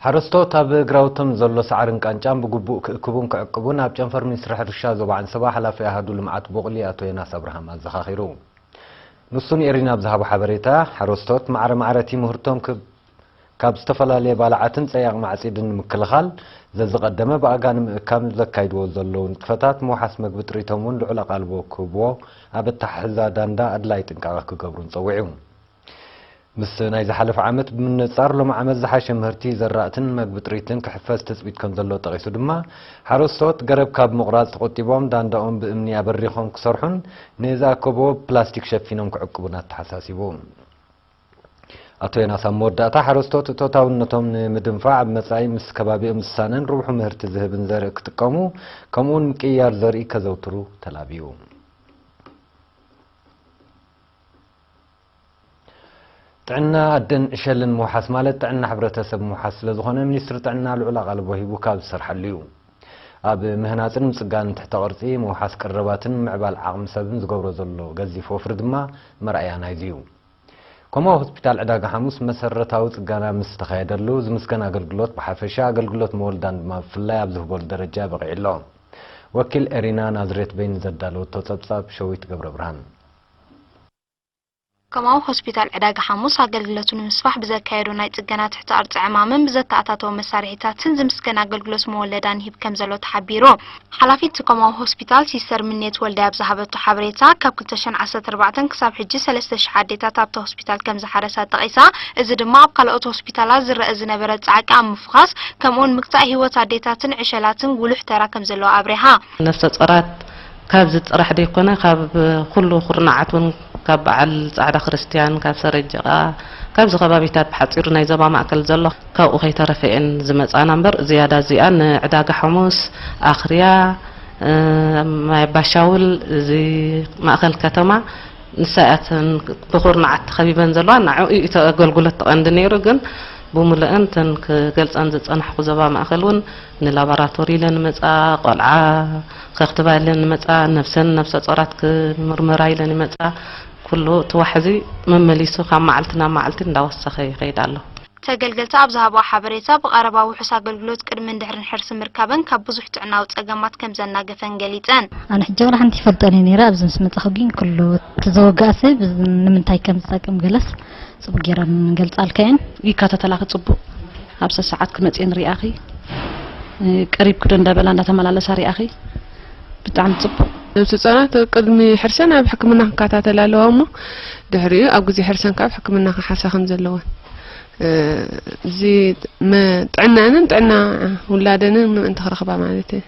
ሓረስቶት ኣብ ግራውቶም ዘሎ ሳዕርን ቃንጫን ብግቡእ ክእክቡን ክዕቅቡን ኣብ ጨንፈር ሚኒስትሪ ሕርሻ ዞባ ዓንሰባ ሓላፊ ኣሃዱ ልምዓት ቡቕሊ ኣቶ ዮናስ ኣብርሃም ኣዘኻኺሩ። ንሱ ንኤሪና ኣብ ዝሃቦ ሓበሬታ፣ ሓረስቶት ማዕረ ማዕረ እቲ ምህርቶም ክብ-፣ ካብ ዝተፈላለየ ባልዓትን ጸያቕ ማዕጺድን ንምክልኻል፣ ዘዝቐደመ ብኣጋ ንምእካብ ዘካይድዎ ዘለዉ ንጥፈታት ምውሓስ መግቢ ጥሪቶም እውን ልዑል ኣቓልቦ ክህብዎ፣ ኣብ ኣተሓሕዛ ዳንዳ ኣድላዪ ጥንቃቐ ክገብሩን ጸዊዑ። ምስ ናይ ዝሓለፈ ዓመት ብምንጻር፣ ሎሚ ዓመት ዝሓሸ ምህርቲ ዘራእትን መግቢ ጥሪትን ክሕፈስ ትጽቢት ከም ዘሎ ጠቒሱ ድማ፣ ሓረስቶት ገረብ ካብ ምቑራጽ ተቖጢቦም፣ ዳንዳኦም ብእምኒ ኣበሪኾም ክሰርሑን ንዝኣከብዎ ብፕላስቲክ ሸፊኖም ክዕቅቡን ኣተሓሳሲቡ። ኣቶ ዮናስ ኣብ መወዳእታ፣ ሓረስቶት እቶታውነቶም ንምድንፋዕ፣ ኣብ መጻኢ ምስ ከባቢኦም ዝሳነን ርብሑ ምህርቲ ዝህብን ዘርኢ ክጥቀሙ፣ ከምኡውን ምቅይያር ዘርኢ ከዘውትሩ ተላብዩ። ጥዕና ኣደን ዕሸልን ምውሓስ ማለት ጥዕና ሕብረተሰብ ምውሓስ ስለ ዝኾነ፣ ሚኒስትሪ ጥዕና ልዑል ኣቓልቦ ሂቡ ካብ ዝሰርሓሉ እዩ። ኣብ ምህናጽን ምጽጋንን ትሕተ ቅርጺ፣ ምውሓስ ቀረባትን ምዕባል ዓቕሚ ሰብን ዝገብሮ ዘሎ ገዚፍ ወፍሪ ድማ መርኣያ ናይዚ እዩ። ኮማዊ ሆስፒታል ዕዳጋ ሓሙስ መሰረታዊ ጽገና ምስ ተኻየደሉ፣ ዝምስገን ኣገልግሎት ብሓፈሻ፣ ኣገልግሎት መወልዳን ድማ ብፍላይ ኣብ ዝህበሉ ደረጃ በቒዑ ኣሎ። ወኪል ኤሪና ናዝሬት በይን ዘዳለወቶ ጸብጻብ ሸዊት ገብረ ብርሃን። ኮማዊ ሆስፒታል ዕዳጋ ሓሙስ ኣገልግሎቱ ንምስፋሕ ብዘካየዶ ናይ ጽገና ትሕቲ ቅርጺ ዕማምን ብዘተኣታተዎ መሳርሒታትን ዝምስገን ኣገልግሎት መወለዳን ይህብ ከም ዘሎ ተሓቢሩ። ሓላፊት እቲ ኮማዊ ሆስፒታል ሲስተር ምንየት ወልዳይ ኣብ ዝሃበቶ ሓበሬታ፣ ካብ ክልተ ሽሕን ዓሰርተ ኣርባዕተን ክሳብ ሕጂ ሰለስተ ሽሕ ኣዴታት ኣብቲ ሆስፒታል ከም ዝሓረሳ ጠቒሳ፣ እዚ ድማ ኣብ ካልኦት ሆስፒታላት ዝረአ ዝነበረ ጻዕቂ ኣብ ምፍኻስ፣ ከምኡውን ምግታእ ህይወት ኣዴታትን ዕሸላትን ጉሉሕ ተራ ከም ዘለዎ ኣብሪሃ። ነፍሰ ጾራት ካብዚ ጥራሕ ደይኮነ፣ ካብ ኩሉ ኩርናዓት እውን፣ ካብ በዓል ጻዕዳ ክርስትያን፣ ካብ ሰረጀቓ፣ ካብዚ ከባቢታት ብሓጺሩ ናይ ዞባ ማእከል ዘሎ፣ ካብኡ ከይተረፈ እየን ዝመጻና እምበር፣ ዝያዳ እዚኣ ንዕዳጋ ሓሙስ፣ ኣኽርያ፣ እ፣ ማይ ባሻውል፣ እዚ ማእከል ከተማ፣ ንሳ እያ እተን ብኹርናዓት ተኸቢበን ዘለዋ። ንዕኡ እዩ እቲ ኣገልግሎት እቲ ቀንዲ ነይሩ፣ ግን ብምሉአን እተን ክገልጸን ዝጸናሕኩ ዞባ ማእከል እውን ንላቦራቶሪ ኢለን ይመጻ፣ ቆልዓ ከኽትባ ኢለን ይመጻ፣ ነብሰን ነብሰ ጾራት ክምርመራ ኢለን ይመጻ። ኩሉ እቲ ዋሕዚ መመሊሱ ካብ መዓልቲ ናብ መዓልቲ እንዳወሰኸ ይኸይድ ኣሎ። ተገልገልቲ ኣብ ዝሃብዎ ሓበሬታ፣ ብቐረባ ውሑስ ኣገልግሎት ቅድምን ድሕርን ሕርሲ ምርካበን ካብ ብዙሕ ጥዕናዊ ጸገማት ከም ዘናገፈን ገሊጸን። ኣነ ሕጂ ዋላ ሓንቲ ይፈልጠን እየ ነይረ፣ ኣብዚ ምስ መጻኹ ግን ኩሉ እቲ ዘወግኣ ሰብ ንምንታይ ከም ዝጠቅም ገለስ ጽቡቅ ገይረን ገልጻልካ እየን። ይከታተላኺ ጽቡቅ፣ ኣብ ሰሰዓት ክመጽእን ሪኣኺ፣ እ፣ ቀሪብኪ ዶ እንዳበላ እንዳተመላለሳ ሪኣኺ፣ ብጣዕሚ ጽቡቅ። ነብሰ ጾራት ቅድሚ ሕርሰን ኣብ ሕክምና ክከታተላ ኣለዋ እሞ ድሕሪኡ ኣብ ግዜ ሕርሰን ካብ ሕክምና ክሓሳ ከም ዘለወን፣ እ፣ እዚ መ-፣ ጥዕናንን ጥዕና ውላደንን ምእንቲ ክረኽባ ማለት እዩ።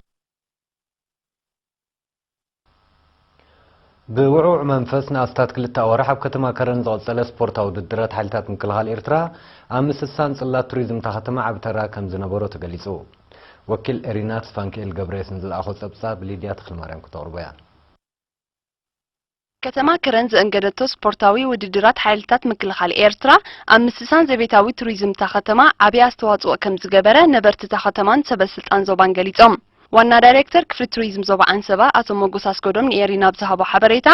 ብውዕውዕ መንፈስ ንኣስታት ክልተ ኣዋርሕ ኣብ ከተማ ከረን ዝቐጸለ ስፖርታዊ ውድድራት ሓይልታት ምክልኻል ኤርትራ፣ ኣብ ምስሳን ጽላት ቱሪዝም እታ ከተማ ዓቢ ተራ ከም ዝነበሮ ተገሊጹ። ወኪል ኤሪና ተስፋንክኤል ገብረየስ ንዝለኣኾ ጸብጻብ ሊድያ ተኽለማርያም ክተቕርቦ እያ። ከተማ ከረን ዘእንገደቶ ስፖርታዊ ውድድራት ሓይልታት ምክልኻል ኤርትራ፣ ኣብ ምስሳን ዘቤታዊ ቱሪዝም እታ ከተማ ዓቢ ኣስተዋጽኦ ከም ዝገበረ ነበርቲ እታ ከተማን ሰበ ስልጣን ዞባን ገሊጾም። ዋና ዳይሬክተር ክፍሊ ቱሪዝም ዞባ ዓንሰባ ኣቶ ሞጎስ ኣስገዶም ንኤሪና ኣብ ዝሃቦ ሓበሬታ፣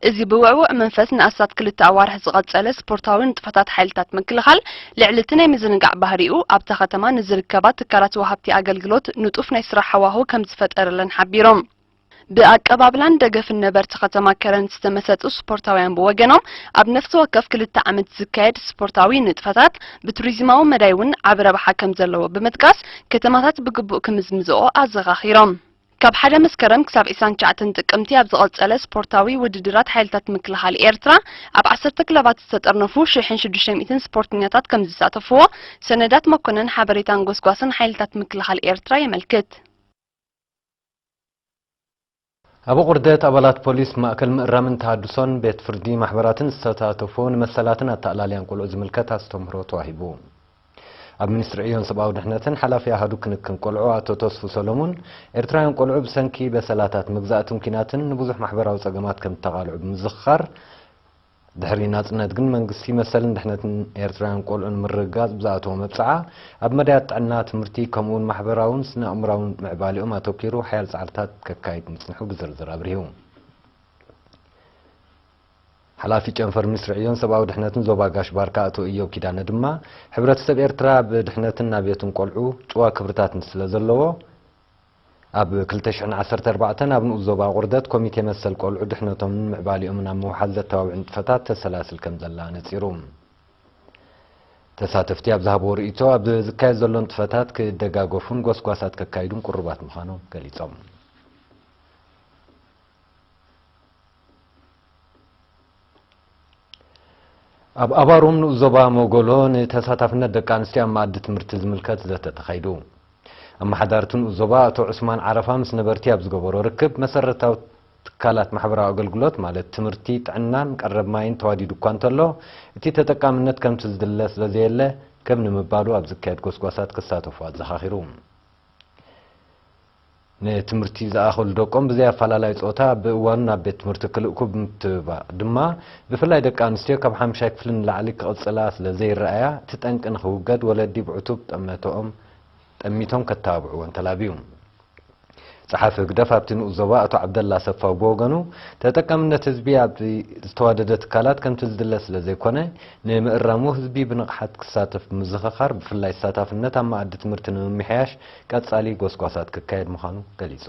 እዚ ብውዕውዕ መንፈስ ንኣስታት ክልተ ኣዋርሕ ዝቐጸለ ስፖርታዊ ንጥፈታት ሓይልታት ምክልኻል፣ ልዕሊ እቲ ናይ ምዝንጋዕ ባህሪኡ፣ ኣብታ ከተማ ንዝርከባ ትካላት ወሃብቲ ኣገልግሎት ንጡፍ ናይ ስራሕ ሃዋሁ ከም ዝፈጠረለን ሓቢሮም። ብኣቀባብላን ደገፍን ነበርቲ ከተማ ከረን ዝተመሰጡ ስፖርታውያን ብወገኖም፣ ኣብ ነፍሲ ወከፍ ክልተ ዓመት ዝካየድ ስፖርታዊ ንጥፈታት ብቱሪዝማዊ መዳይ እውን ዓቢ ረብሓ ከም ዘለዎ ብምጥቃስ፣ ከተማታት ብግቡእ ክምዝምዝኦ ኣዘኻኺሮም። ካብ ሓደ መስከረም ክሳብ ዒስራን ትሽዓተን ጥቅምቲ ኣብ ዝቐጸለ ስፖርታዊ ውድድራት ሓይልታት ምክልኻል ኤርትራ፣ ኣብ ዓሰርተ ክለባት ዝተጠርነፉ ሽሕን ሽዱሽተ ሚእትን ስፖርተኛታት ከም ዝሳተፍዎ ሰነዳት መኮነን ሓበሬታን ጎስጓስን ሓይልታት ምክልኻል ኤርትራ የመልክት። ኣብ ኣቑርደት ኣባላት ፖሊስ ማእከል ምእራምን ተሃድሶን ቤት ፍርዲ ማሕበራትን ዝተሳተፉ ንመሰላትን ኣተኣላልያን ቆልዑ ዝምልከት ኣስተምህሮ ተዋሂቡ። ኣብ ሚኒስትሪ ዕዮን ሰብኣዊ ድሕነትን ሓላፊ ኣሃዱ ክንክን ቆልዑ ኣቶ ተስፉ ሰሎሙን፣ ኤርትራውያን ቆልዑ ብሰንኪ በሰላታት መግዛእትን ኲናትን ንብዙሕ ማሕበራዊ ጸገማት ከም እተቓልዑ ብምዝኽኻር፣ ድሕሪ ናጽነት ግን መንግስቲ መሰልን ድሕነትን ኤርትራውያን ቆልዑ ንምርግጋጽ ብዝኣተዎ መብጽዓ፣ ኣብ መዳያት ጥዕና፣ ትምህርቲ፣ ከምኡ'ውን ማሕበራውን ስነ-ኣእምሮኣውን ምዕባሌኦም ኣተኲሩ ሓያል ጻዕርታት ከካይድ ምጽንሑ ብዝርዝር ኣብሪሁ። ሓላፊ ጨንፈር ሚኒስትሪ ዕዮን ሰብኣዊ ድሕነትን ዞባ ጋሽ ባርካ ኣቶ እዮብ ኪዳነ ድማ፣ ሕብረተሰብ ኤርትራ ኣብ ድሕነትን ናብየትን ቆልዑ ጭዋ ክብርታት ስለ ዘለዎ፣ ኣብ ክልተ ሽሕን ዓሰርተ ኣርባዕተን ኣብ ንኡስ ዞባ ቁርደት ኮሚቴ መሰል ቆልዑ ድሕነቶምን ምዕባሊኦምን ኣብ ምውሓስ ዘተባብዑ ንጥፈታት ተሰላስል ከም ዘላ ነጺሩ። ተሳተፍቲ ኣብ ዝሃብዎ ርእይቶ፣ ኣብ ዝካየድ ዘሎ ንጥፈታት ክደጋገፉን ጎስጓሳት ከካይዱን ቅሩባት ምዃኖም ገሊጾም። ኣብ ኣባሮም ንኡስ ዞባ ሞጎሎ ንተሳታፍነት ደቂ ኣንስትዮ ኣብ መኣዲ ትምህርቲ ዝምልከት ዘተ ተኻይዱ። ኣመሓዳርቲ ንኡስ ዞባ ኣቶ ዑስማን ዓረፋ ምስ ነበርቲ ኣብ ዝገበሮ ርክብ፣ መሰረታዊ ትካላት ማሕበራዊ ኣገልግሎት ማለት ትምህርቲ፣ ጥዕናን ቀረብ ማይን ተዋዲዱ እኳ እንተሎ፣ እቲ ተጠቃምነት ከምቲ ዝድለ ስለ ዘየለ ከም ንምባሉ ኣብ ዝካየድ ጎስጓሳት ክሳተፉ ኣዘኻኺሩ። ንትምህርቲ ዝኣኸሉ ደቆም ብዘይ ኣፈላላይ ጾታ ብእዋኑ ናብ ቤት ትምህርቲ ክልእኩ ብምትብባዕ ድማ፣ ብፍላይ ደቂ ኣንስትዮ ካብ ሓምሻይ ክፍሊ ንላዕሊ ክቕጽላ ስለ ዘይረኣያ፣ እቲ ጠንቂ ንኽውገድ ወለዲ ብዕቱብ ጠመተኦም ጠሚቶም ከተባብዕወን ተላብዩ። ጸሓፊ ህግደፍ ኣብቲ ንኡስ ዞባ ኣቶ ዓብደላ ሰፋው ብወገኑ፣ ተጠቃምነት ህዝቢ ኣብ ዝተዋደደ ትካላት ከምቲ ዝድለ ስለ ዘይኮነ፣ ንምእራሙ ህዝቢ ብንቕሓት ክሳተፍ ብምዝኽኻር፣ ብፍላይ ተሳታፍነት ኣብ መኣዲ ትምህርቲ ንምምሕያሽ ቀጻሊ ጎስጓሳት ክካየድ ምዃኑ ገሊጹ።